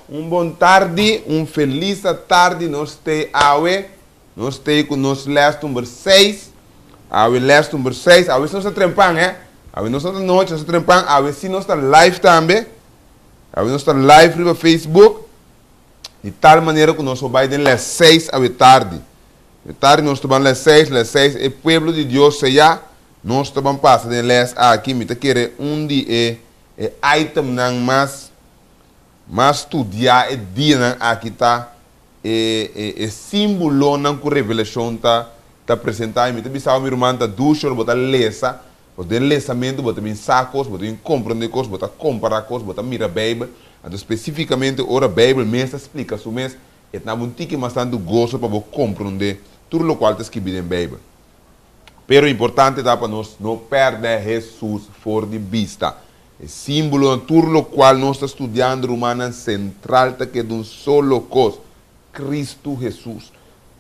Un bon tardi, un felis tardi nos t'ei awe. Nos t'ei ku nos les number 6. Awe les number 6. Awe si nos ta trempan, eh? Awe nos no ta nochi, nos ta trempan. Awe si nos ta live tambe. Awe nos ta live riba Facebook. Di tal manera ku nos por bai den les 6 awe tardi. Awe tardi nos ta ban les 6, les 6 e pueblo di Dios seyá. Nos ta ban pasa den les aki. Mi ta kere un di e e itemnan mas mas studiá e dianan aki ta e e e símbolonan ku Revelashon ta ta presentá. I mi ta bisa bo, mi ruman, ta dushi ora bo ta lesa, pasobra den lesamentu bo ta bin sa kos, bo ta bin komprondé kos, bo ta kompará kos, bo ta mira Beibel. Anto spesífikamente ora Beibel mes ta splika su mes, e ta na bo un tiki mas tantu goso pa bo komprondé tur lokual ta skibí den Beibel. Pero importante ta pa nos no pèrdè Hesus for di bista. E símbolonan, tur lokual nos ta studiando, rumannan, sentral ta keda un solo kos, Kristu Hesus.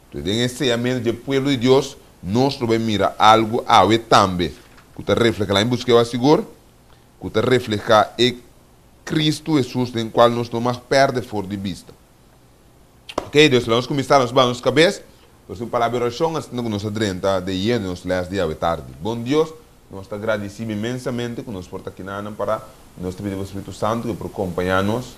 Entonces, den e seyamentu dje pueblo di Dios, nos lo bai mira algu awe tambe ku ta reflehá, laga mi busk'é sigur, ku ta reflehá e Kristu Hesus den kual nos no mag pèrdè for di bista. Ok, dus laga nos kuminsá, nos baha nos kabes, nos tin un palabra di orashon asina ku nos a drenta de yendo nos lès di awe tardi. Bon Dios, nos ta gradisí bo inmensamente ku nos por ta kinanan pará, i nos ta pidi bo Spiritu Santu ku e por kompañá nos,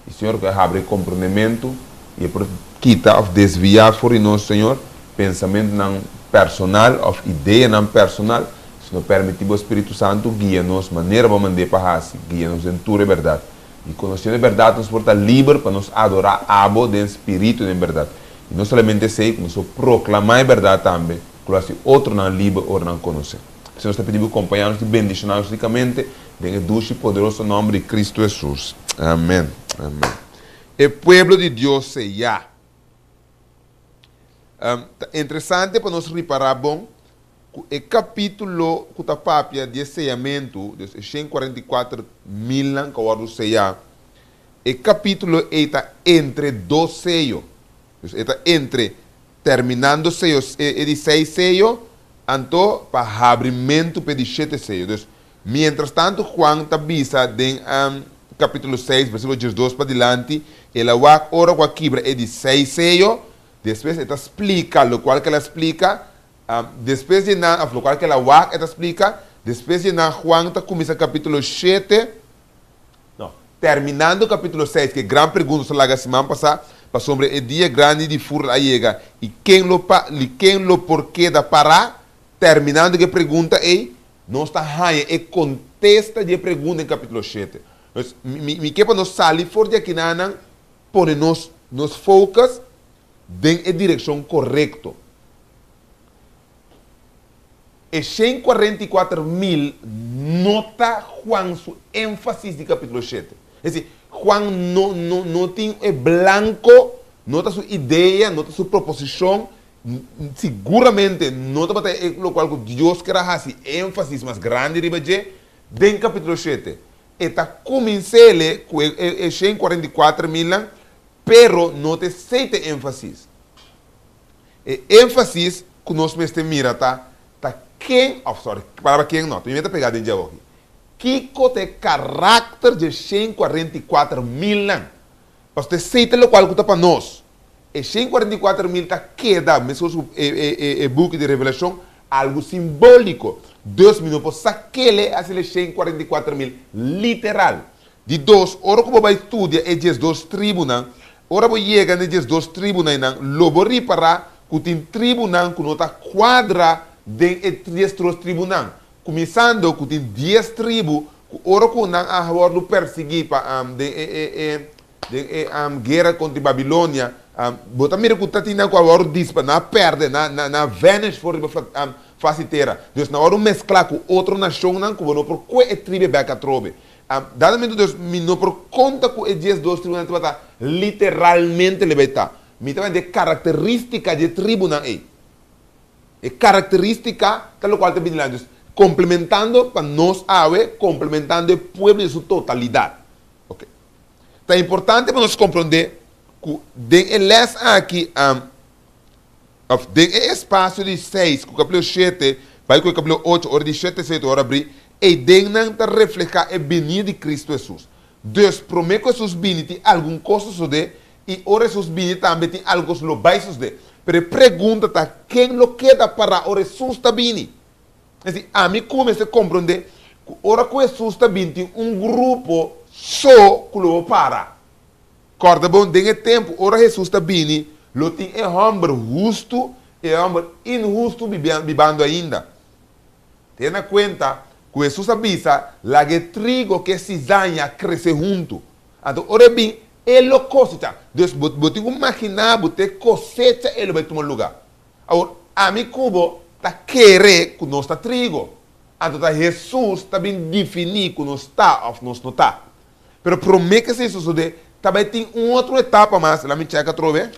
i Señor ku e habri e komprendementu i e por kita òf desviá for di nos, Señor, pensamentunan personal òf ideanan personal, sino permití bo Spiritu Santu guia nos manera bo a mand'é pa hasi, guia nos den tur e bèrdat. I konosiendo e bèrdat nos por ta liber pa nos adorá Abo den spiritu i den bèrdat. I no solamente esei, ku nos por proklamá e bèrdat tambe, ku lo hasi otronan liber ora nan konosé. P'esei nos ta pidi Bo kompañá nos i bendishoná nos rikamente den e dushi i poderoso nòmber di Kristu Hesus. Amèn. Amèn. E pueblo di Dios seyá. Ta interesante pa nos ripará bon ku e kapítulo ku ta papia di e seyamentu, dus e 144 milnan ku a wòrdu seyá, e kapítulo ei ta entre dos seyo. Dus e ta entre terminando seyo e di seis seyo anto pa habrimentu pa e di shete seyo. Dus miéntras tantu Juan ta bisa den kapítulo seis versíkulo 12 padilanti, el a wak ora ku a kibra e di seis seyo, despues e ta splika lokual ku el a splika, Despues di nan, of lokual ku el a wak, e ta splika, despues di nan Juan ta kuminsá kapítulo shete, no, terminando kapítulo seis, ku e gran pregunta nos a laga siman pasá, pasobra e dia grandi di furor a yega, i ken lo pa, i ken lo por keda pará? Terminando ku e pregunta ei, nos ta haña e kontesta di e pregunta den kapítulo shete. Pues, mi, mi ke pa nos sali for di akinanan, pone nos, nos focus den e direkshon korekto. E 144 mil no ta Juan su énfasis di kapítulo 7. Es desir, Juan no, no, no tin e blanko, no ta su idea, no ta su proposishon, siguramente no tabata e lokual ku Dios ker a hasi énfasis mas grandi riba dje den kapítulo 7. E ta kumins'é ku e, e, e 144 milnan, pero no ta esei ta e énfasis. E énfasis ku nos mester mira ta, ta ken, òf sòri, palabra ken no, mi ta pegá den dje awoki. Kiko ta e karakter dje 144 milnan? Pasobra esei ta lokual ku ta pa nos. E 144 mil ta keda, meskos ku e, e, e, e buki di Revelashon, algu simbóliko. Dus mi no por sak'é hasi e 144 mil literal. Di dos, ora ku bo bai studia e 12 tribunan, ora bo yega na e 12 tribunan, lo bo ripará ku tin tribunan ku no ta kuadra den e 12 tribunan. Kuminsando ku tin 10 tribu ku ora ku nan a wòrdu persiguí pa den e, e, e, den e guera kontra Babilonia, bo ta mira ku ta tin nan ku a wòrdu dispa, nan a pèrdè, nan, nan, nan a vanish for riba fasi tera. Dus nan wòrdu mesklá ku otro nashonnan ku bo no por kue e tribu bèk atrobe. Dadamente dus mi no por konta ku e 12 tribunan tabata literalmente lebetá. Mi ta di e karakterístika di e tribunan ei. E karakterístika ta lokual ta bini dilanti. Dus komplementando pa nos awe, komplementando e pueblo den su totalidat. Ok. Ta importante pa nos komprondé ku den e lès aki, òf den e espasio di 6 ku kapítulo 7, bai ku e kapítulo 8, ora di 7 7 ora abrí, ei den nan ta reflehá e binida di Kristu Hesus. Dus, promé ku Hesus bini tin algun kos sosodé, i ora Hesus bini tambe tin algun kos lo bai sosodé. Pero e pregunta ta, ken lo keda pará ora Hesus ta bini? Es di, ami ku mester komprondé ku ora ku Hesus ta bini tin un grupo so ku lo bo para. Kòrda bon, den e tempu ora Hesus ta bini, lo tin e hòmber hustu i e hòmber inhustu bibando ainda. Tene na kuenta ku Hesus a bisa, Laga e trigo ku e sizaña krese huntu. Anto ora e bin, e lo kosecha. Dus bo bo tin ku maginá bo te kosecha e lo bai tuma lugá. Awor, ami ku bo ta kere ku nos ta trigo. Anto ta Hesus ta bin definí ku nos ta òf nos no ta. Pero promé ku esei sosodé, ta bai tin un otro etapa mas. Laat mi chèk atrobe.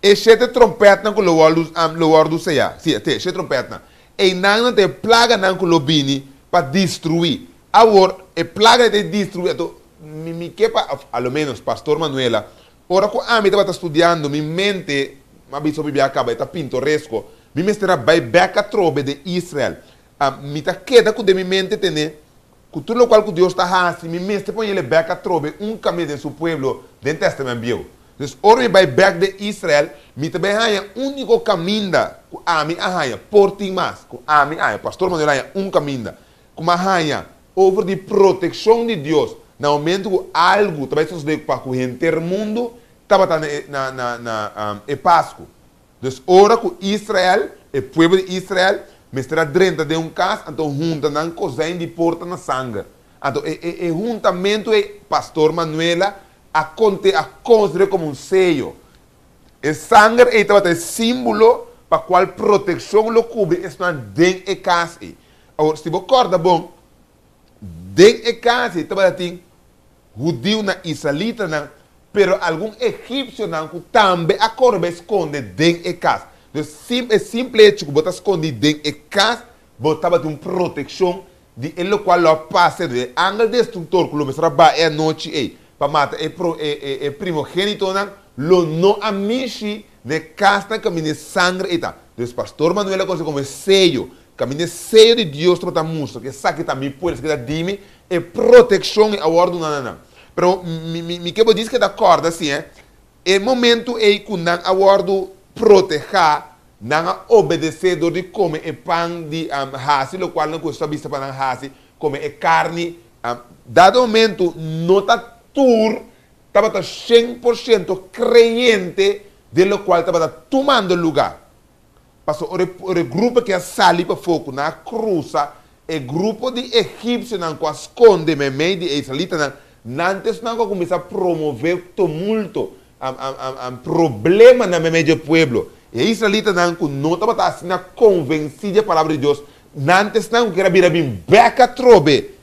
E shete trompètnan ku lo wòrdu lo wòrdu seyá, sí, te, e shete trompètnan. Einan nan ta e plaganan ku lo bini pa destruí. Awor, e plaganan ta destruí, anto mi mi ke pa, òf a lo ménos Pastor Manuela, ora ku ami tabata studiando, mi mente, mi a bisa hopi bia kaba, e ta pintoresko, mi mester a bai bèk atrobe den Israel. Mi ta keda ku den mi mente tene ku tur lokual ku Dios ta hasi, mi mester pon el e bèk atrobe un kaminda den su pueblo den Tèstamènt Bieu. Dus ora mi bai bèk den Israel, mi ta bai haña úniko kaminda ku ami a haña, por tin mas, ku ami a haña, Pastor Manuel a haña un kaminda ku mi a haña over di protekshon di Dios na momentu ku algu ta bai sosodé pa ku henter mundu tabata na e na na na e Pasku. Dus ora ku Israel, e pueblo di Israel, mester a drenta den un kas, anto hunta nan kozijn di porta na sanger. Anto e e e huntamentu ei, Pastor Manuela a konte a konsider'é komo un seyo. E sanger ei tabata e símbolo pa kual protekshon lo kubri esnan den e kas ei. Awor, si bo kòrda bon, den e kas ei tabata tin hudiunan, israelitanan, pero algun egipsionan ku tambe a kore bai skonde den e kas. Dus sim e simple hecho ku bo ta skondi den e kas, bo tabatin un protekshon di e lokual lo a pasa. E angel destruktor ku lo mester a baha e anochi ei pa mata e pro e e e primogenitonan lo no a mishi na e kasnan kaminda e sangre ei ta. Dus pastor Manuel a konosé komo e seyo. Kaminda e seyo di Dios tabata mustra ku esaki ta mi pueblo, esaki ta di mi, E protekshon ei a wòrdu duna na nan. Pero mi, mi, mi ke bo djis keda kòrda si, eh, e momentu ei ku nan a wòrdu protehá, nan a obedesé dor di kome e pan di hasi lokual nan ku Hesus a bisa pa nan hasi, kome e karni. Dado momentu no ta tur tabata 100% kreyente den lokual tabata tumando lugá. Pasobra ora e ora e grupo aki a sali pafó ku nan a krusa, e grupo di egipsionan ku a skonde meimei di e israelitanan, nan ta esnan ku a kuminsá promové tumulto, problemanan meimei di e pueblo. E israelitanan ku no tabata asina konvensí di e palabra di Dios, nan ta esnan ku kier a bira bin bèk atrobe.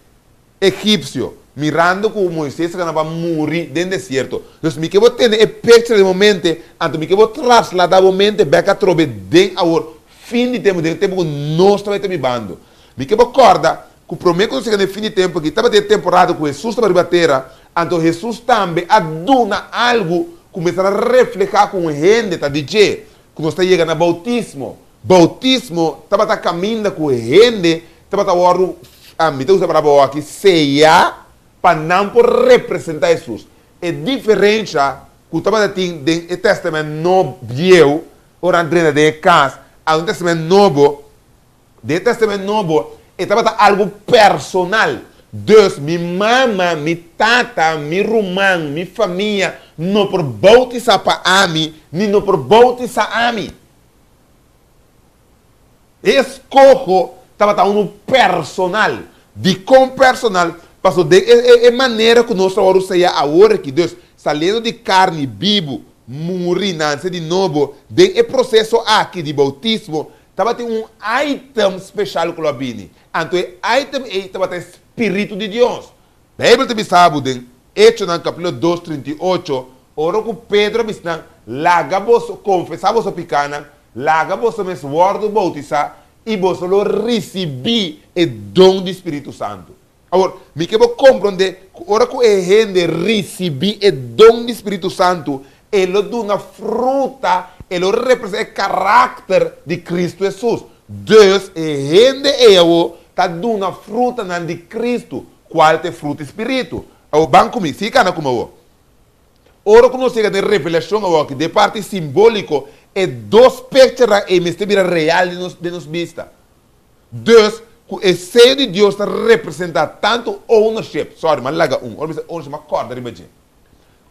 Egipsio, mirando ku Moises a gana pa muri den desierto. Dus mi ke bo tene e picture den bo mente, anto mi ke bo traslada bo mente bek atrobe den awor fin di tempu, den e tempu ku nos ta bai ta bibando. Mi ke bo kòrda ku promé ku nos yega na e fin di tempu aki, tabatin e temporada ku Hesus tabata riba tera, anto Hesus tambe a duna algu ku mester a reflehá ku un hende ta di dje, ku nos ta yega na boutismo. Boutismo tabata kaminda ku hende tabata wòrdu, mi ta usa e palabra awor aki, seyá pa nan por representá Hesus. E diferensha ku tabata tin den e Tèstamènt Nobo, Bieu, ora nan drenta den e kas, a un Tèstamènt Nobo, den e Tèstamènt Nobo e tabata algu personal. Dus mi mama, mi tata, mi ruman, mi famia no por boutisá pa ami, ni no por boutisá ami. E eskoho tabata unu personal. Dikon personal? Pasobra den e e manera ku nos ta wòrdu seya awor aki, dus saliendo di karni bibu, muri, nanse di nobo, den e proseso aki di boutismo, tabatin un item speshal ku lo a bini. Anto e item ei tabata e spiritu di Dios. Beibel ta bisa bo den Echonan kapítulo dos 38, ora ku Pedro a bisa nan, Laga boso konfesá boso pikánan, laga boso mes wòrdu boutisá, i boso lo risibí e don di Spiritu Santu. Awor, mi ke bo komprondé ku ora ku e hende risibí e don di Spiritu Santu, e lo duna fruta, e lo representá e karakter di Kristu Hesus. Dus, e hende ei awor. Ta duna frutanan di Kristu, kual ta e fruta di spiritu. Awor, ban ku mi, sigui kana ku mi awor. Ora ku nos yega den Revelashon awor aki, den e parti simbóliko, e dos picturenan ei mester bira real den nos, den nos bista. Dus, ku e seyo di Dios ta representá tantu ownership, sorry, m'a laga un, ora mi bisa ownership m'a kòrda riba dje.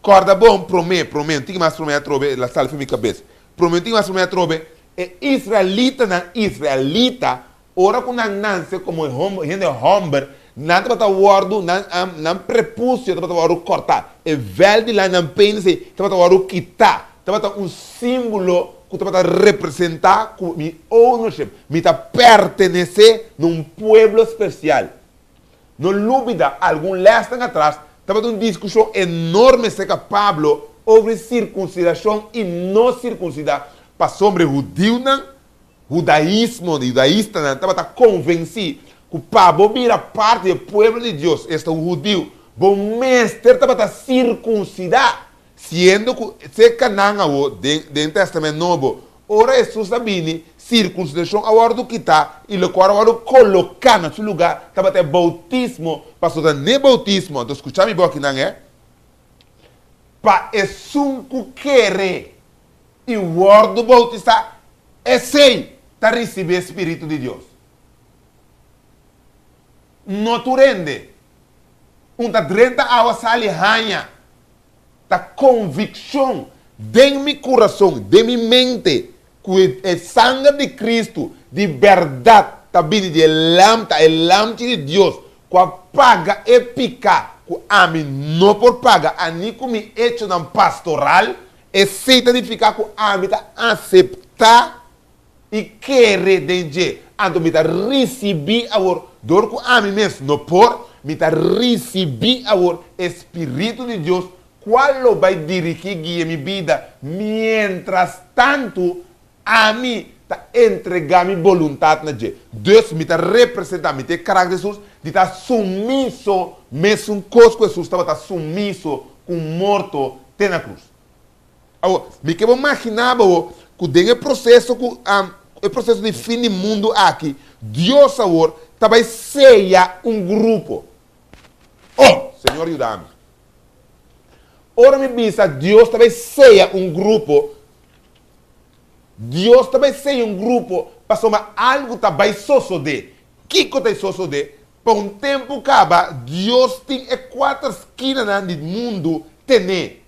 Kòrda bon, promé, promé, un tiki mas promé atrobe, el a sali for mi kabes. Promé, un tiki mas promé atrobe, e israelitanan, israelita, ora ku nan nanse komo e hom, hende hòmber, nan tabata wòrdu, nan, nan prepusio tabata wòrdu kòrtá. E vèl di lan nan penis ei tabata wòrdu kitá. Tabata un símbolo ku tabata representá ku mi ownership, mi ta pertenesé na un pueblo spesial. No lubida, algun lèsnan atras tabata un diskushon enorme serka Pablo over sirkunsidashon i no sirkunsidá, pasobra e hudiunan, hudaismo, di hudaistanan tabata konvensí ku pa bo bira parti di e pueblo di Dios, esta un hudiu, bo mester tabata sirkunsidá. Siendo ku serka nan awor, den den Tèstamènt Nobo, ora Hesus a bini, sirkunsidashon a wòrdu kitá i lokual a wòrdu koloká na su lugá tabata e boutismo, pasobra n'e boutismo, anto skucha mi bo akinan e, pa esun ku kere i wòrdu boutisá, esei ta risibí e Spiritu di Dios. No tur hende. Un ta drenta awa sali haña. Ta konvikshon den mi kurason, den mi mente, ku e sanger di Kristu di bèrdat ta bini di e Lam, ta e Lamchi di Dios ku a paga e piká ku ami no por paga, ani ku mi echonan pastoral. Esei ta nifiká ku ami ta aseptá i kere den dje. Anto mi ta risibí awor, dor ku ami mes no por, mi ta risibí awor e Spiritu di Dios, kual lo bai dirigí guia mi bida, miéntras tantu ami ta entregá mi boluntat na dje. Dus mi ta representá, mi ta e karakter di Hesus di ta sumiso, mesun kos ku Hesus tabata sumiso ku morto te na krus. Awor, mi ke bo maginá bo ku den e proseso ku e proseso di fin di mundu aki, Dios awor ta bai seya un grupo. Oh, Señor yuda mi. Ora mi bisa Dios ta bai seya un grupo, Dios ta bai seya un grupo pasobra algu ta bai sosodé. Kiko ta sosodé? Pa un tempu kaba, Dios tin e kuater skinanan di mundu tené.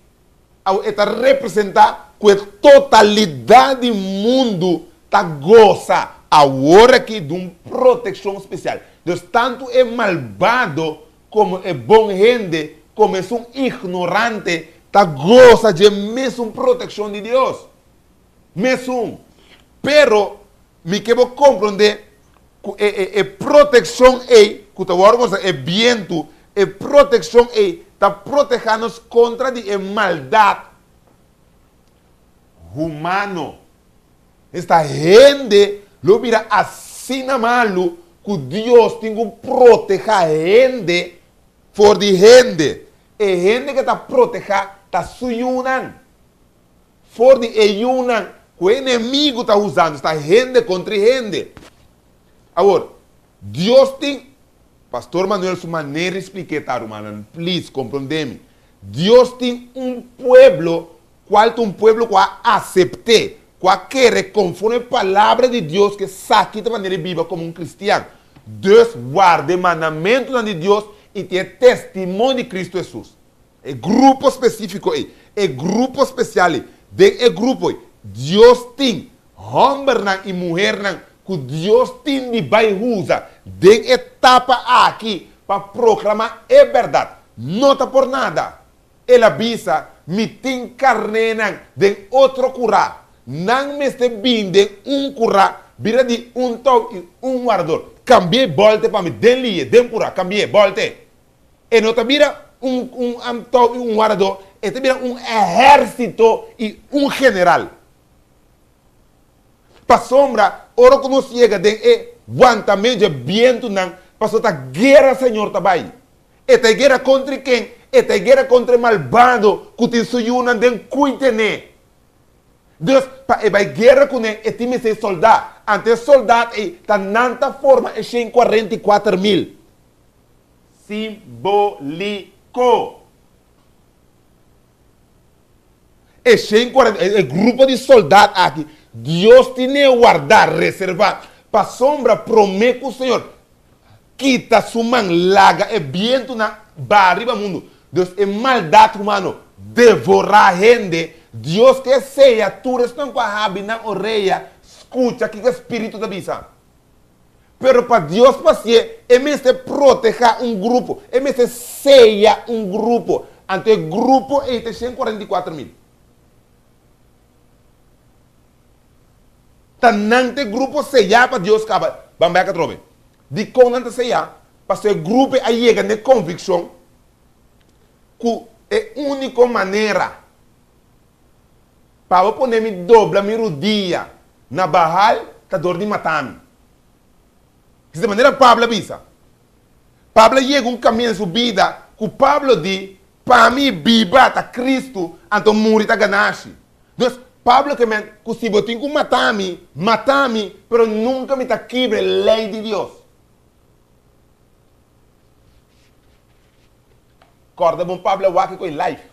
Awe e ta representá ku e totalidat di mundu ta gosa awor aki di un protekshon spesial. Dus tantu e malbado komo e bon hende komo esun ignorante ta gosa dje mesun protekshon di Dios. Mesun. Pero mi ke bo komprondé ku e e e protekshon ei ku ta wòrdu gosa, e bientu, e protekshon ei ta protehá nos kontra di e maldat humano. Esta hende lo bira asina malu ku Dios tin ku protehá hende for di hende. E hende ku e ta protehá ta su yunan. For di e yunan ku e enemigu ta usando, sta hende kontra e hende. Awor, Dios tin, Pastor Manuel su manera di splik'é ta, rumannan, please komprondé mi. Dios tin un pueblo kual ta un pueblo ku a asept'é, ku a kere konforme palabra di Dios ku esaki ta manera di biba komo un kristian. Dus warda e mandamentunan di Dios i tin e testimonio di Kristu Hesus. E grupo spesífiko ei, e grupo spesial ei, den e grupo ei, Dios tin hòmbernan i muhernan ku Dios tin di bai usa den e etapa aki pa proklamá e bèrdat. No ta por nada el a bisa, Mi tin karnénan den otro kurá. Nan mester bin den un kurá, bira di un tou i un wardador. Kambi'é bòlte pa mi den liye, den purá, kambi'é, bòlte. E no ta bira un un amtou i un wardadó, e ta bira un ehérsito i un general. Pasobra ora ku nos yega den e wantamentu dje bientunan, pasobra ta guera Señor ta bai. E ta e guera kontra ken? E ta e guera kontra e malbado ku tin su yunan den kui ten'é. Dus, pa e bai guera kuné, e tin mester e sòldá. Anto e soldat ei ta nan ta forma e 144.000. Simbóliko. E 140, e grupo di soldat aki, Dios tine wardá, reservá, pasobra promé ku Señor kita su man laga e bientunan baha riba mundu. Dus e maldat humano devorá hende. Dios ke sea tur esnan ku a habri nan orea skucha kiko e Spiritu ta bisa. Pero pa Dios pasié, e mester protehá un grupo, e mester seya un grupo. Anto e grupo ei ta 144.000. Ta nan ta e grupo seyá pa Dios kaba. Ban bek atrobe. Dikon nan ta seyá? Pasobra e grupo ei a yega na e konvikshon ku e úniko manera pa bo pone mi dobla mi rudia na Baal ta dor di mata mi. Esei ta manera Pablo a bisa. Pablo a yega un kaminda den su bida ku Pablo di, Pa mi biba ta Kristu, anto muri ta ganashi. Dus, Pablo ke men ku si bo tin ku mata mi, mata mi, pero nunka mi ta kibra e lei di Dios. Kòrda bon Pablo a wak ku e life.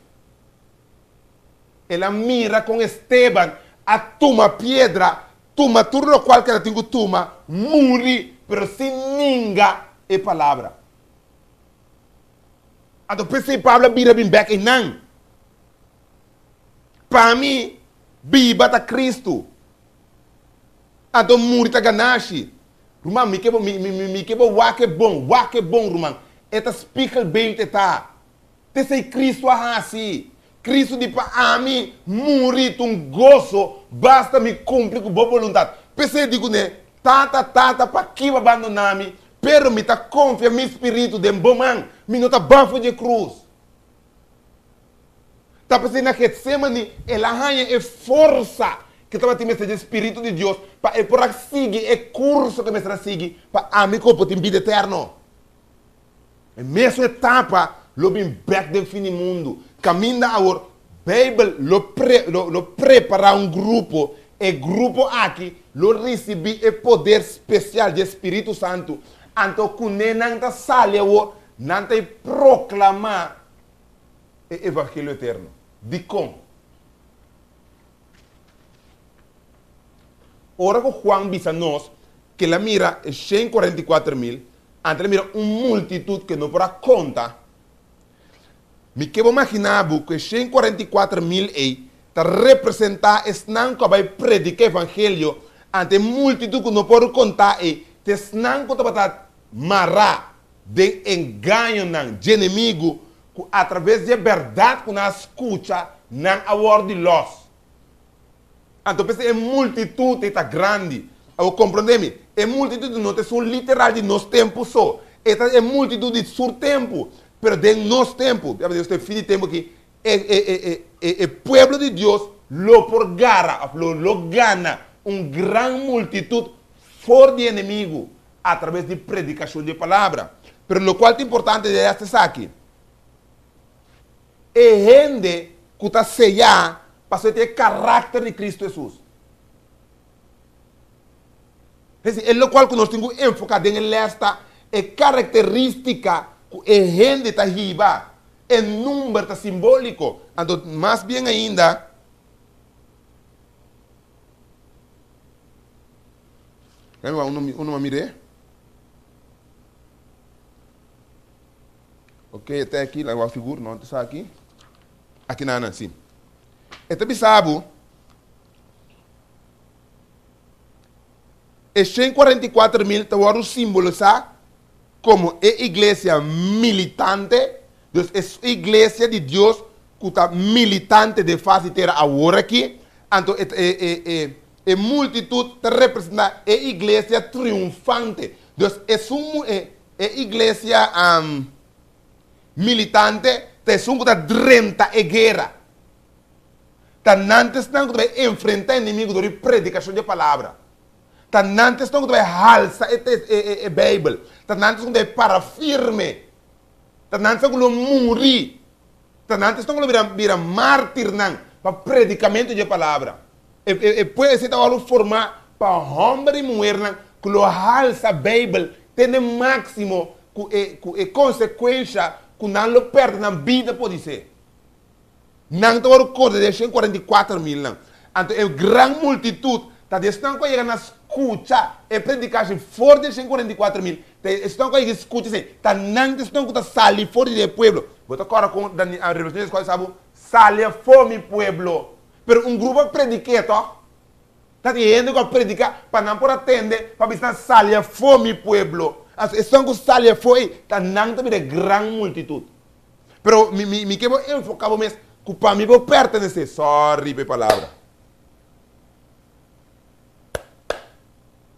El a mira kon Esteban a tuma piedra, tuma tur lokual ku el a tin ku tuma, muri, pero sin ninga e palabra. Anto p'esei Pablo a bira bin bèk einan. Pa mi, biba ta Kristu, anto muri ta ganashi. Ruman, mi ke bo, mi, mi, mi ke bo wak e bon, wak e bon, ruman. E ta spiegelbeeld e ta. T'esei Kristu a hasi. Kristu di pa ami muri ta un goso, basta mi kumpli ku bo boluntat. P'esei di kuné, Tata, Tata, pakiko bo a bandoná mi? Pero mi ta konfia mi spiritu den bo man, mi no ta bafo dje krus. Ta p'esei na Getsémani el a haña e forsa ku tabatin mester dje spiritu di Dios pa e por a sigui e kurso ku e mester a sigui pa ami ku bo por tin bida eterno. E mesun etapa lo bin bek den fin di mundu, kaminda awor Beibel lo pre lo lo prepará un grupo, e grupo aki lo risibí e poder spesial dje Spiritu Santu, anto kuné nan ta sali awor, nan ta proklamá e evangelio eterno. Dikon? Ora ku Juan bisa nos ku el a mira e 144.000, anto el a mira un multitut ku e no por a konta. Mi ke bo maginá bo ku e 144.000 ei ta representá esnan ku a bai prediká evangelio, anto e multitut ku no por konta ei ta esnan ku tabata mará den engañonan dje enemigu ku atraves di e bèrdat ku nan a skucha nan a wòrdu lòs. Anto p'esei e multitut ei ta grandi. Awor komprondé mi, e multitut no ta esun literal di nos tempu so, e ta e multitut di sur tempu. Pero den nos tempu, ya nos ta e fin di tempu aki, e e e e e pueblo di Dios lo por gara òf lo lo gana un gran multitut for di enemigu atraves di predikashon di e palabra. Pero lokual ta importante di hasta esaki, E hende ku ta seyá pasobra e tin e karakter di Kristu Hesus. Es e lokual ku nos tin ku enfoká den e lès ta e karakterístika ku e hende ta hiba. E number ta simbóliko. Anto mas bien ainda, Unu a mir'é. Ok, e ta aki, laga wak figur, no ta esaki. Aki nan nan, si. E ta bisa bo, e 144.000 ta wòrdu simbolisá komo e iglesia militante, dus e iglesia di Dios ku ta militante den fas di tera awor aki, anto e e e e e multitut ta representá e iglesia triunfante, dus esun e E iglesia militante ta esun ku ta drenta e guera. Ta nan ta esnan ku ta bai enfrentá enemigu dor di predikashon di e palabra. Ta nan ta esnan ku ta bai halsa e Beibel. Ta nan ta esnan ku ta bai para firme. Ta nan ta esnan ku lo muri. Ta nan ta esnan ku lo bira mártirnan pa predikamentu di e palabra. E pueblo esei ta wòrdu formá. pa hòmber i muhernan ku lo halsa Beibel te n'e máksimo ku e ku e konsekuensha ku nan lo pèrdè nan bida podisé. Nan ta wòrdu kòrda di e 144 milnan. Anto e gran multitut ta di esnan ku a yega na skucha e predikashi for di e 144 mil, ta esnan ku a yega skucha esei, ta nan ta esnan ku ta sali for di e pueblo. Bo ta kòrda kon Revelashon 14 sa bo, Sali afó, mi pueblo! Pero un grupo a predik'é, tòg? Ta tin hende ku a prediká pa nan por a tende pa bisa nan, Sali afó, mi pueblo! Anto esnan ku sali afó ei, ta nan ta bira e gran multitut. Pero mi, mi, mi ke bo enfoká bo mes ku pa mi bo pertenesé. Sòri pa e palabra.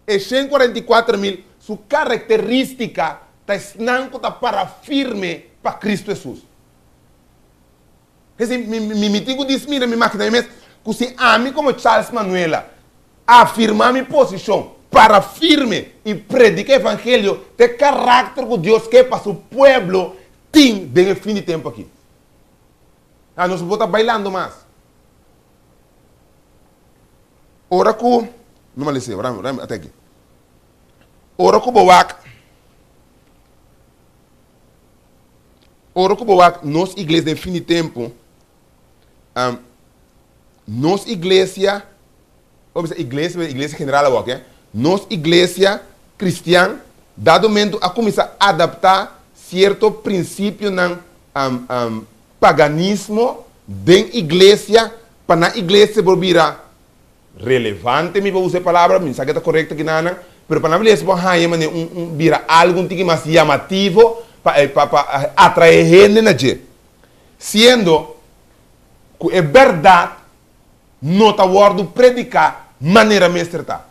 E 144.000 su karakterístika ta esnan ku ta para firme pa Kristu Hesus. P'esei mi, mi, mi tin ku dismira mi makina mi mes ku si ami komo Charles Manuela afirmá mi posishon, para firme i prediká evangelio ta e karakter ku Dios ke pa su pueblo tin den e fin di tempu aki. A Nos no por ta bailando mas. Ora ku, no malesé, ora, ora, ata aki. Ora ku bo wak. Ora ku bo wak nos iglesia den fin di tempu, nos iglesia, bo bisa iglesia, pero iglesia general awor, oke? Nos iglesia kristian dado momento a kuminsá adaptá sierto prinsipionan paganismo den iglesia pa nan iglesia por bira relevante, mi por usa e palabra, mi sa ke ta korekto aki nan, pero pa nan bira por haña manera un un bira algu un tiki mas yamativo pa e pa pa atraé hende na dje. Siendo ku e bèrdat no ta wòrdu prediká manera mester ta.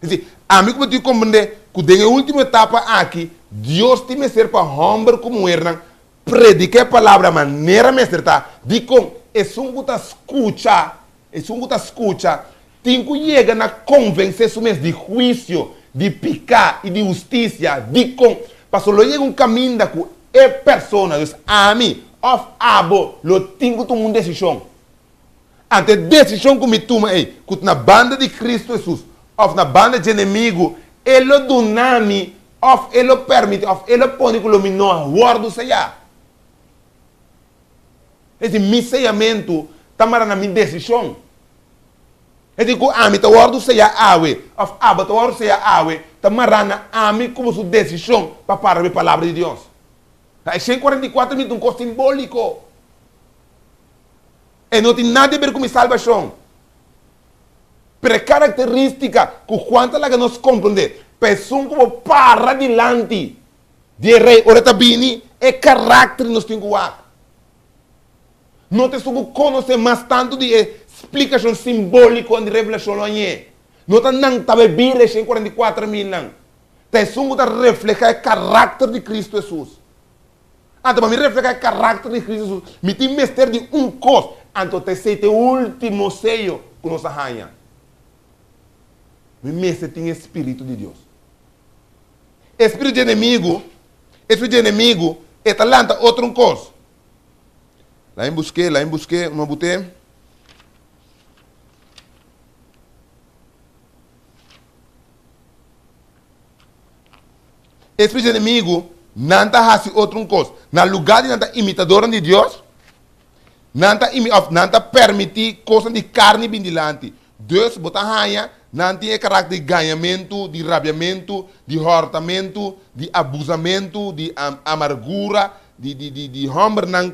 Es desi, ami ku bo tin komprendé ku den e último etapa aki Dios tin mester pa hòmber ku muhernan Predica e palabra manera mester ta. Dikon? Esun ku ta skucha, esun ku ta skucha tin ku yega na konvensé su mes di huisio, di piká i di hustisia. Dikon? Pasobra lo yega un kaminda ku e persona, dus ami òf abo, lo tin ku tuma un desishon. Anto e desishon ku mi tuma ei, ku ta na banda di Kristu Hesus òf na banda dje enemigu, e lo duna mi òf e lo permití òf e lo pone ku lo mi no a wòrdu seyá. Es di, mi seyamentu ta mara na mi desishon. Es di, ku ami ta wòrdu seyá awe òf abo ta wòrdu seyá awe ta mará na ami ku bo su desishon pa para ku e Palabra di Dios. E 144 mil ta un kos simbóliko. E no tin nada di ber ku mi salbashon. Pero e karakterístika ku Juan ta laga nos komprendé, pa esun ku bo para dilanti di e Rei ora e ta bini, e karakter nos tin ku wak. No ta esun ku konosé mas tantu di e splikashon simbóliko di Revelashon lo hañ'é. No ta nan ta bebí reshen 44 milnan. Ta esun ku ta reflehá e karakter di Kristu Hesus. Anto pa mi reflehá e karakter di Kristu Hesus, mi tin mester di un kos. Anto ta esei ta e último seyo ku nos a haña. Mi mester tin e spiritu di Dios. E spiritu di enemigu, e spiritu di enemigu, e ta lanta otro un kos. Laat mi busk'é, laat mi busk'é, un but'é. E spiritu enemigu, nan ta hasi otro un kos. Na lugá di nan ta imitadornan di Dios, nan ta imi òf nan ta permití kosnan di karni bin dilanti. Dus bo ta haña nan tin e karakter di gañamentu, di rabiamentu, di hòrtamentu, di abusamentu, di amargura, di di di di hòmbernan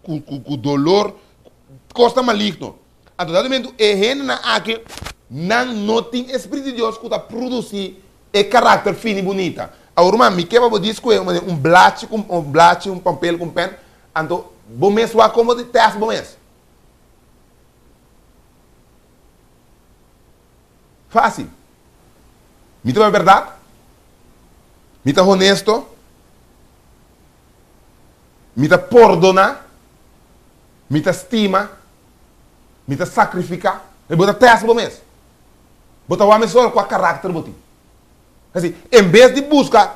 ku ku ku dolor, kosnan maligno. Anto dado momento e hendenan aki nan no tin e spiritu di Dios ku ta produsí e karakter fini bunita. Awor ruman, mi ke pa bo dis ku e un blachi ku un blachi, un pampel ku un pen, anto bo mes wak kon bo ta tèst bo mes. Fásil. Mi ta papia bèrdat? Mi ta honesto? Mi ta pordoná? Mi ta stima? Mi ta sakrifiká? Bo ta tèst bo mes. Bo ta wak mesora kua karakter bo tin. Así, en bes di buska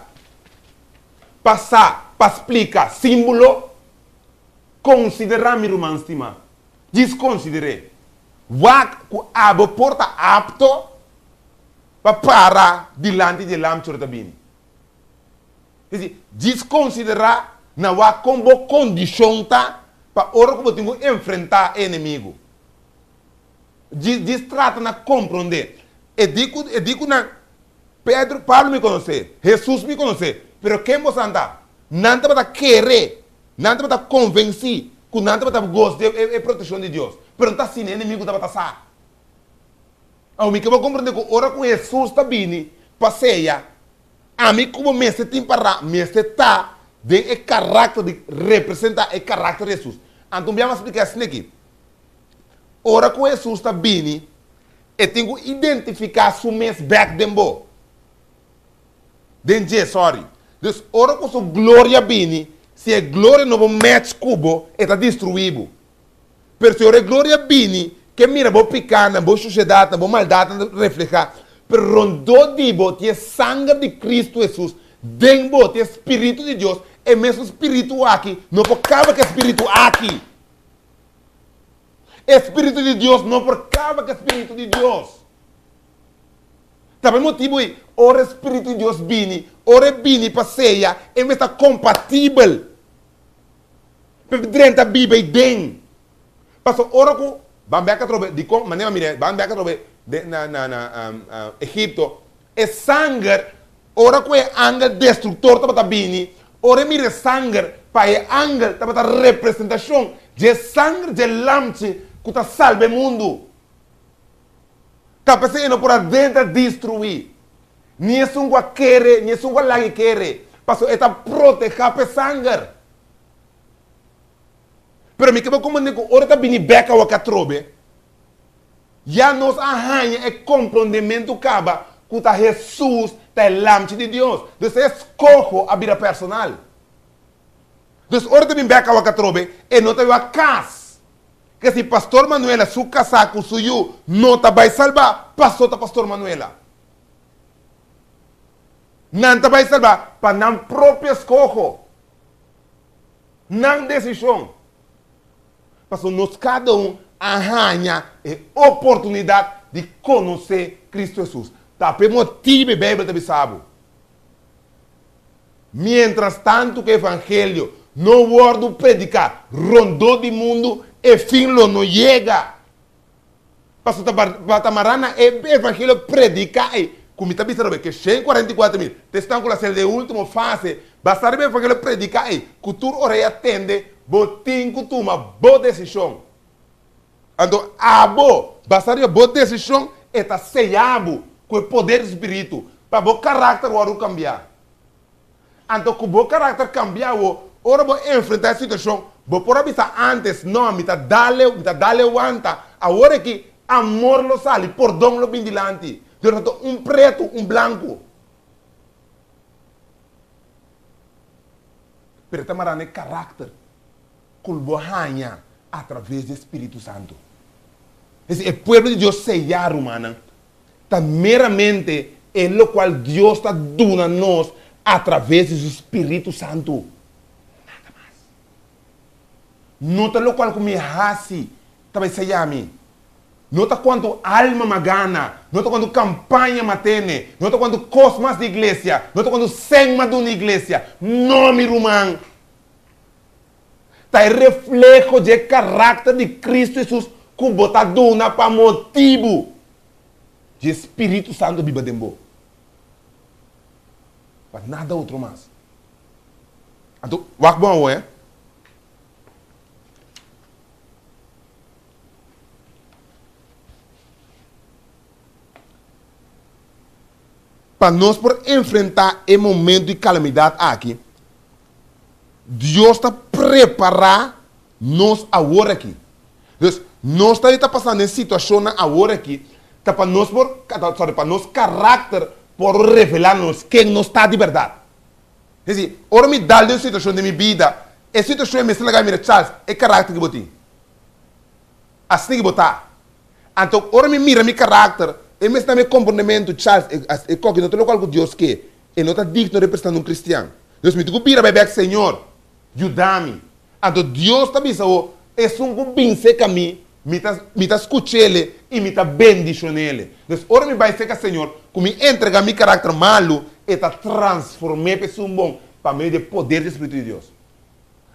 pa sa, pa splika símbolo, konsiderá mi ruman stimá. Djis konsider'é. Wak ku abo por ta apto. pa para dilanti di e lamchi ora ta bini. Es di, djis konsiderá na wak kon bo kondishon ta pa ora ku bo tin ku enfrentá e enemigu. Djis djis trata na komprondé. E di ku e di ku nan, Pedro, Pablo mi konosé, Hesus mi konosé, pero ken bosan ta? Nan tabata kere, nan tabata konvensí ku nan tabata gos di e protekshon di Dios, pero no ta asina, e enemigu tabata sa. Awor mi ke bo komprondé ku ora ku Hesus ta bini pa seya, ami ku bo mester tin pará, mester ta den e karakter di representá e karakter di Hesus. Anto un bia mi a splika esaki aki. Ora ku Hesus ta bini, e tin ku identifiká su mes bèk den bo. Den dje, sorry. Dus ora ku su gloria bini, si e gloria no bo match ku bo, e ta destruí bo. Pero si ora e gloria bini, ke mira bo pikánan, bo shushedatnan, bo maldatnan reflehá, pero rondó di bo tin e sanger di Kristu Hesus, den bo tin e Spiritu di Dios, e mesun Spiritu aki no por kaba ku e Spiritu aki. E Spiritu di Dios no por kaba ku e Spiritu di Dios. Ta pa e motibu ei, ora e Spiritu di Dios bini, ora e bini pa seya, e mester ta kompatibel. Pa e drenta biba ei den. Pasobra ora ku, ban bek atrobe, dikon, manera mira, ban bek atrobe den na na na Egipto, e sanger, ora ku e angel destruktor tabata bini, ora e mira e sanger, pa e angel tabata representashon dje sanger dje lamchi ku ta salba e mundu. Ta p'esei e no por a drenta destruí ni esun ku a kere ni esun ku a laga kere, pasobra e ta protehá pa e sanger. Pero mi ke bo komprendé ku ora ta bini bèk awor atrobe, ya nos a haña e komprondementu kaba ku ta Hesus ta e Lamchi di Dios. Dus e eskoho a bira personal. Dus ora ta bin bèk awor atrobe, e no ta yu a kas. Ke si Pastor Manuela su kasá ku su yu no ta bai salbá, pasó ta Pastor Manuela. Nan ta bai salbá pa nan propio eskoho, nan desishon. Pasobra nos kada un a haña e oportunidat di konosé Kristu Hesus. Ta pa e motibu e Beibel ta bisa bo, Miéntras tantu ku e evangelio no wòrdu prediká rondó di mundu, e fin lo no yega. Pasobra ta ta mará na e evangelio prediká ei, ku mi ta bisa robe, ke 144.000 ta esnan ku lo a sali den e último fase, basá riba e evangelio prediká ei, ku tur orea tende, bo tin ku tuma bo desishon. Anto abo, basá riba bo desishon, e ta seya bo ku e poder di spiritu pa bo karakter wòrdu kambiá. Anto ku bo karakter kambiá awo, ora bo enfrentá e situashon, bo por a bisa ántes, No, mi ta dale, mi ta dale wanta. Awor aki, amor lo sali, pordon lo bin dilanti. Dios ta un pretu, un blanku. Pero e ta mará na e karakter. Ku lo bo haña atraves di e Spiritu Santu. Es desi, e pueblo di Dios seyá, rumannan, ta meramente e lokual Dios ta duna nos atraves di su Spiritu Santu. Nada mas. No ta lokual ku mi hasi ta bai seyá mi. No ta kuantu alma m'a gana, no ta kuantu kampaña m'a tene, no ta kuantu kos mas di iglesia, no ta kuantu sèn m'a duna iglesia. No, mi ruman. Ta e refleho dje karakter di Kristu Hesus ku bo ta duna pa motibu dje Spiritu Santu biba den bo. Pa nada otro mas. Anto, wak bon awor, eh. Pa nos por enfrentá e momento di kalamidat aki, Dios ta prepará nos awor aki. Dus, nos ta ta pasando den situashonnan awor aki, ta pa nos por, sorry, pa nos karakter por revelá nos ken nos ta di bèrdat. Es desi, ora mi dal den un situashon den mi bida, e situashon ei mester laga mi mira, Charles, e karakter ku bo tin, asina ku bo ta. Anto, ora mi mira mi karakter, e mester da mi e komprondementu, Charles, e koki no ta lokual ku Dios ke. E no ta digno representando un kristian. Dus mi tin ku bira bai bek, Señor, yuda mi. Anto Dios ta bisa bo, Esun ku binse ka mi, Mi ta, mi ta skuch'Ele i mi ta bendishon'Ele. Dus ora mi bai serka Señor, ku mi entregá mi karakter malu, E ta transform'é pa esun bon pa medio di e poder di e Spiritu di Dios.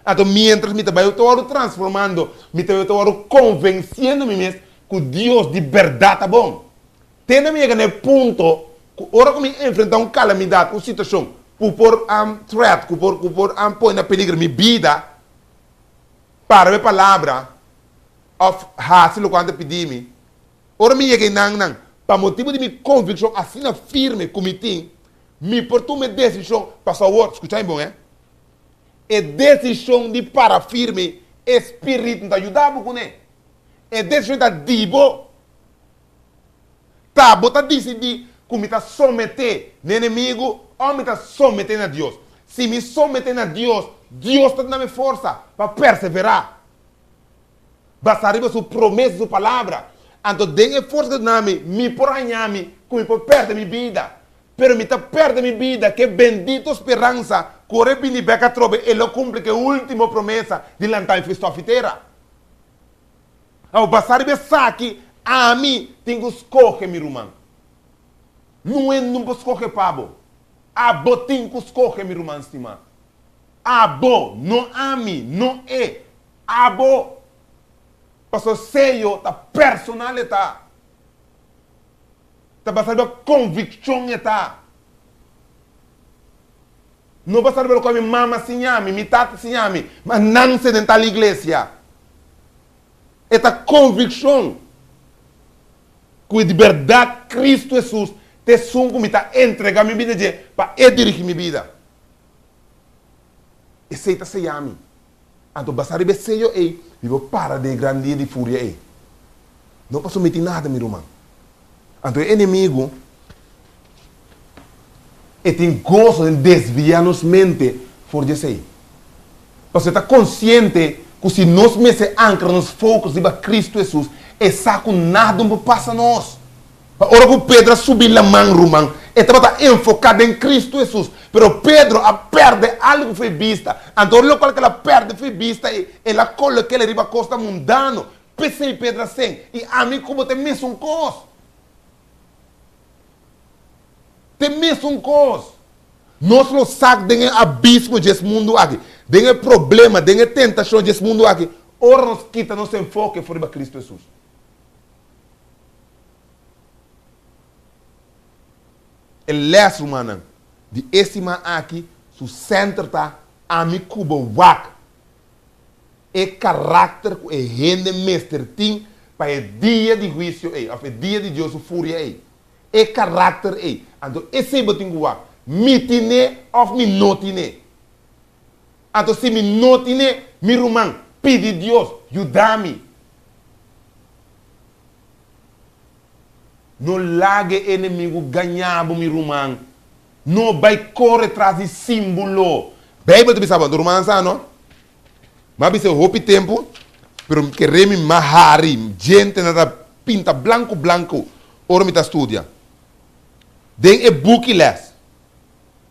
Anto miéntras mi ta bai ta wòrdu transformando, mi ta bai ta wòrdu konvensiendo mi mes ku Dios di bèrdat ta bon. Te na mi yega na e punto ku ora ku mi enfrentá un kalamidat, un situashon ku por threat, ku por ku por pone na peligro mi bida, para e palabra òf hasi loke nan ta pidi mi. Ora mi yega einan nan, pa motibu di mi konvikshon asina firme ku mi tin, mi por tuma e desishon, pasobra awor, skucha mi bon e, e desishon di para firme, e Spiritu no ta yuda bo kuné. E desishon ta di bo. Ta bo ta disidí ku mi ta someté na enemigu òf mi ta someté na Dios. Si mi someté na Dios, Dios ta duna mi forsa pa perseverá basá riba su promesa i su palabra. Anto den e forsa ku e duna mi, mi por haña mi ku mi por pèrdè mi bida. Pero mi ta pèrdè mi bida ku e bendito speransa ku ora e bini bèk atrobe e lo kumpli ku e último promesa di lanta mi for stòf i tera. Awor, basá riba esaki, ami tin ku skohe, mi ruman. Nuen no por skohe pa bo. Abo tin ku skohe, mi ruman stimá. Abo, no ami, no e. Abo. Pasobra seyo ta personal e ta. Ta basá riba konvikshon e ta. No basá riba loke mi mama siña mi, mi tata siña mi, ma nan se den tal iglesia. E ta konvikshon ku di bèrdat Kristu Hesus ta esun ku mi ta entregá mi bida dje pa E dirigí mi bida. Esei ta seya mi. Anto basá riba e seyo ei, mi por para den e gran dia di furia ei. No pasobra mi tin nada, mi ruman. Anto e enemigu e tin goso den desviá nos mente for di esei. Pasobra e ta konsiente ku si nos mester ankra nos focus riba Kristu Hesus, e sa ku nada no por pasa nos. Pa ora ku Pedro a subi laman, ruman, e tabata enfoká den Kristu Hesus. Pero Pedro a pèrdè algu for e bista. Anto ora lokual ku el a pèrdè for e bista ei, el a kolok'el riba kosnan mundano. P'esei Pedro a sen, I ami ku bo ta e mesun kos. Ta e mesun kos. Nos lo sak den e abismo dje es mundu aki, den e problema, den e tentashon dje es mundu aki, ora nos kita nos enfoke for riba Kristu Hesus. E lès, rumannan, di e siman aki su sènter ta ami ku bo wak e karakter ku e hende mester tin pa e dia di huisio ei, òf e dia di Dios su furia ei. E karakter ei. Anto esei bo tin ku wak, mi tin'é òf mi no tin'é. Anto si mi no tin'é, mi ruman, pidi Dios yuda mi. No laga e enemigu gaña bo, mi ruman. No bai kore tras di símbolo. Beibel ta bisa bo, anto rumannan sa no? Mi a bisa hopi tempu, pero mi kere mi mas hari, djentenan ta pinta blanku blanku ora mi ta studia. Den e buki les,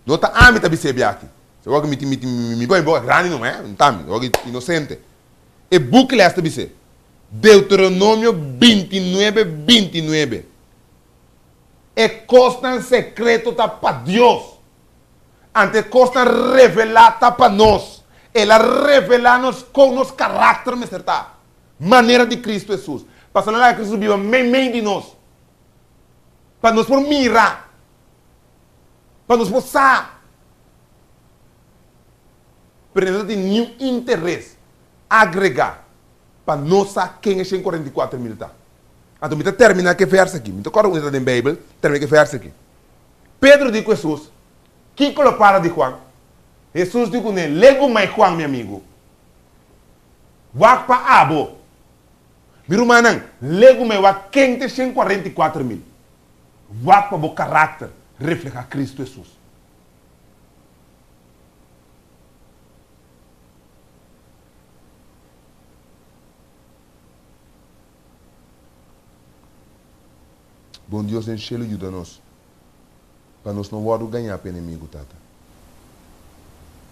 no ta ami ta bisa e biaha aki. Se wak mi mi mi pone mi boka grandi numa, eh, no ta ami, wak inosente. E buki les ta bisa, Deuteronomio bintinuebe bintinuebe, E kosnan sekreto ta pa Dios. Anto e kosnan revelá ta pa nos. El a revelá nos kon nos karakter mester ta, manera di Kristu Hesus. Pasobra el a laga Kristu biba meimei di nos, pa nos por mira, pa nos por sa. Pero e no ta tin niun interes agregá pa nos sa ken e 144 mil ta. Anto mi ta terminá ku e vèrs akí. Mi ta kòrda unda ta den Beibel, terminá ku e vèrs akí. Pedro di ku Hesus, Kiko lo para di Juan? Hesus di kuné, Legu mai Juan, mi amigu. Wak pa abo. Mi rumannan, legu mai wak ken ta e 144 mil. Wak pa bo karakter reflehá Kristu Hesus. Bon Dios den shelu yuda nos pa nos no wòrdu gañá pa enemigu, Tata.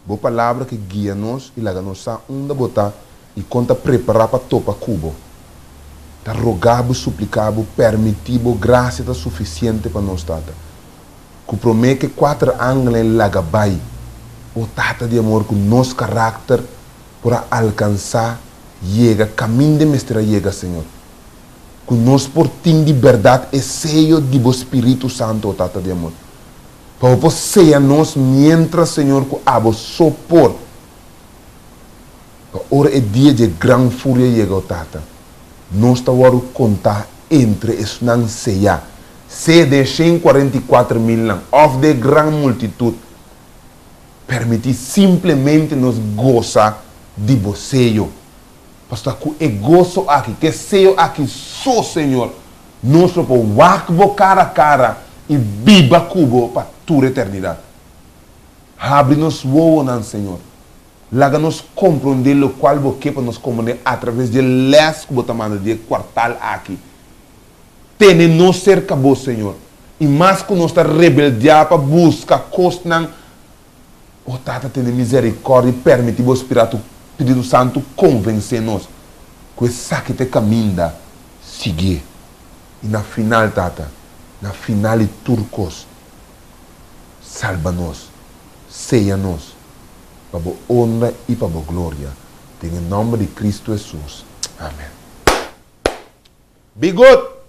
Bo Palabra ke guia nos i laga nos sa unda Bo ta i kon ta prepará pa topa ku Bo. Ta roga Bo, supliká Bo, permití Bo grasia ta sufisiente pa nos, Tata. Ku promé ku e kuater angelnan laga bai, o Tata di amor, ku nos karakter por a alkansá yega kaminda e mester a yega, Señor. Ku nos por tin di bèrdat e seyo di Bo Spiritu Santu, o Tata di amor. Pa Bo por seya nos miéntras, Señor, ku Abo so por. Pa ora e dia dje gran furia yega, o Tata, nos ta wòrdu kontá entre esnan seyá, sea den e 144 milnan òf den e gran multitut. Permití simplemente nos gosa di bo seyo. Pasobra ku e goso aki, ku e seyo aki so, Señor, nos lo por wak bo kara kara i biba ku bo pa tur eternidat. Habri nos wowonan, Señor. Laga nos komprondé lokual bo ke pa nos komprondé atraves di e lès ku bo ta manda di e kuartal aki. Tene nos serka bo, Señor. I mas ku nos ta rebeldiá pa buska kosnan, o Tata, tene mizerikòrdia i permití bo Spiratu, Spiritu Santu, konvensé nos ku esaki ta e kaminda, siguié. I na final, Tata, na final di tur kos, salba nos, seya nos, pa bo honra i pa bo gloria, den e nòmber di Kristu Hesus. Amèn. Be good!